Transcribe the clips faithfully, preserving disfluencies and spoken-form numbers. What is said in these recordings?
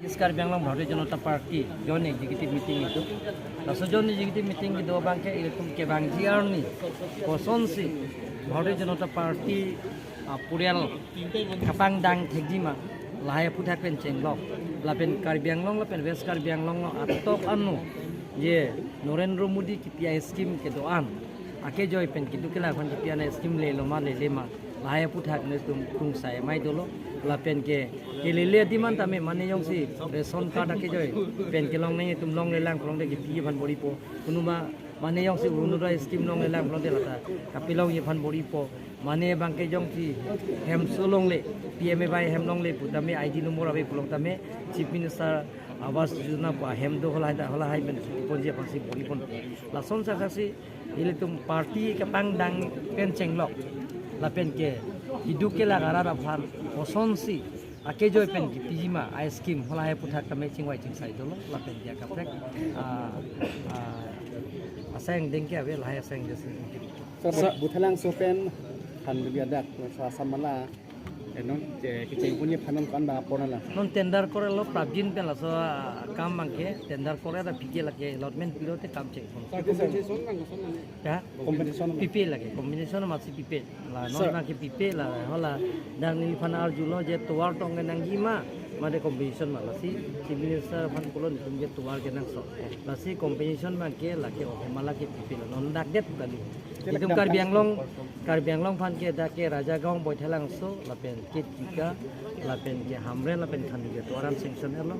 West Karbi Anglong Bharatiya Janata Party Joint Executive Meeting kedo. Laso Joint Executive Meeting kedo abangke ilitum kevangji arni kosonsi Bharatiya Janata Party, ah, purial kapangdang thekjima, lahai aphuthak pen chenglok, lapen Karbi Anglong lapen West Karbi Anglong atok ano je Narendra Modi kipi a-scheme kedo-an, akejoi pen keduk kelak aphan kipi an a-scheme leloma lelema, lahai aphuthak netum krungsai amei dolo. Lapen ke kelele adim an tame mane jongsi ration card akejoi pen kelong nangji atum longlelang pulote kipi aphan bor-ipo. Konoma mane jongsi Orunodoi scheme longlelang pulote lata kapelongji aphan bor-ipo. Mane abangke jongsi hem so longle, P M A Y hem longle pu tame, I D number ave pulo tame, Chief Minister Awas Yojana pu ahem do, halahai ta, halahai pen ponji aphansi bor-ipon. Lason saksi ilitum party kapangdang pen chenglok, lapen ke keduk kelak arat aphan kosonsi akejoi pen kipijima a-scheme, halahai aphuthak tame chingvai chingsai dolo, lapen ke akaprek, ah, ah, asai angdeng ke ave, lahai asai angdeng si. Sir, Sir. Buthalangso pen Khanduli adak, Sir Assam mala, eh, non, eh, kecheng punye phanon kan ba apor nala. Non tender korelo prabjin pen laso, ah, kam abangke tender kore ra pike lake allotment pilote kam chengpon. Sir, compensation nang, sir, nang. Ya? Compensation. Pipe lake, compensation masi pipe. La non Sir. Nangke pipe la, hala dak neliphan arjulo je tovar tong ke nangjima, mate compensation ma, lasi Chief Minister aphan pulo netum ke tovar kenangsot. Lasi compensation abangke lake ohomala ke pipe la, non dak det kali. Itum Karbi Anglong, Karbi Anglong aphan ke dak ke Rajagaon, Baithalangso, lapen ke Tika, lapen ke Hamren, lapen Khanduli tovar an sanction etlo,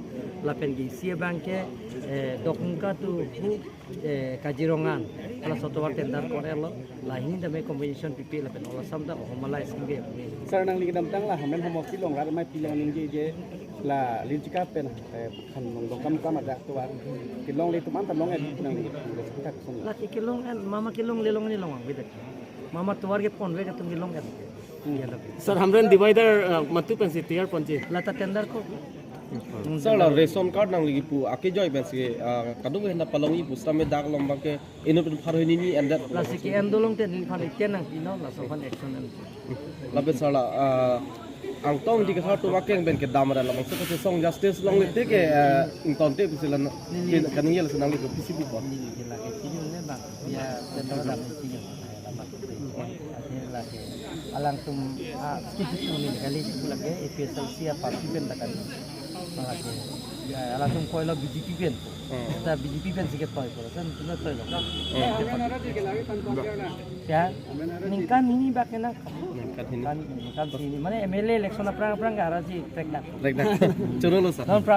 lapen ke isi abangke, eh, Dokmoka to hu, eh, Kaziranga, laso tovar tender korelo, lahini tame compensation pipe lapen hala asam ta ohomala scheme ke. Sir, nangli kedamtang la Hamren Homos kelong rat amei pilang ningje je la Linchika pen, eh, Khanduli Dongkamukam adak tovar kelongle atum anta long-et nangli, kita koson. Lake kelong-et, mama kelongle longle long-et beda. Mama tovar kepon ave atum kelong-et. Iya, tapi. Sir, Hamren divider, uh, matu pensi tiyar ponji. Lata tender ko. Sir, la ration card nangli kipu akejoi pensi, uh, kadokave hendak palongji pu sitame dak along abangke inut pen pharo hini ni endet. Lasi ke-en dolongte neliphan ite nangpinon, laso aphan action en. Lapen sir la, uh, Angtong Ingti Kathar atum akeng pen kedam ra labangso kachesong justice longle te ke, uh, ingtonte pusi la na, neli. Kaningje laso nangli ke P C B po. Neli ke lake chini ne bang. Ya, tender dam chini. Ate lake alangtum, ah, scheme pu neli kali, pu lake A P H L C a-party pen ta kali. Lake, ya, alangtum koilo B J P pen. Hmm. Ta B J P pensi ketoi pulo, sen tuna toilo. Hmm. Ya, ningkan hini bak kena. Ningkan hini. Ningkan, ningkan sini. Mane M L A election aphrang aphrang ke arasi prekdak. Prekdak. Chorolo sir. Non pra-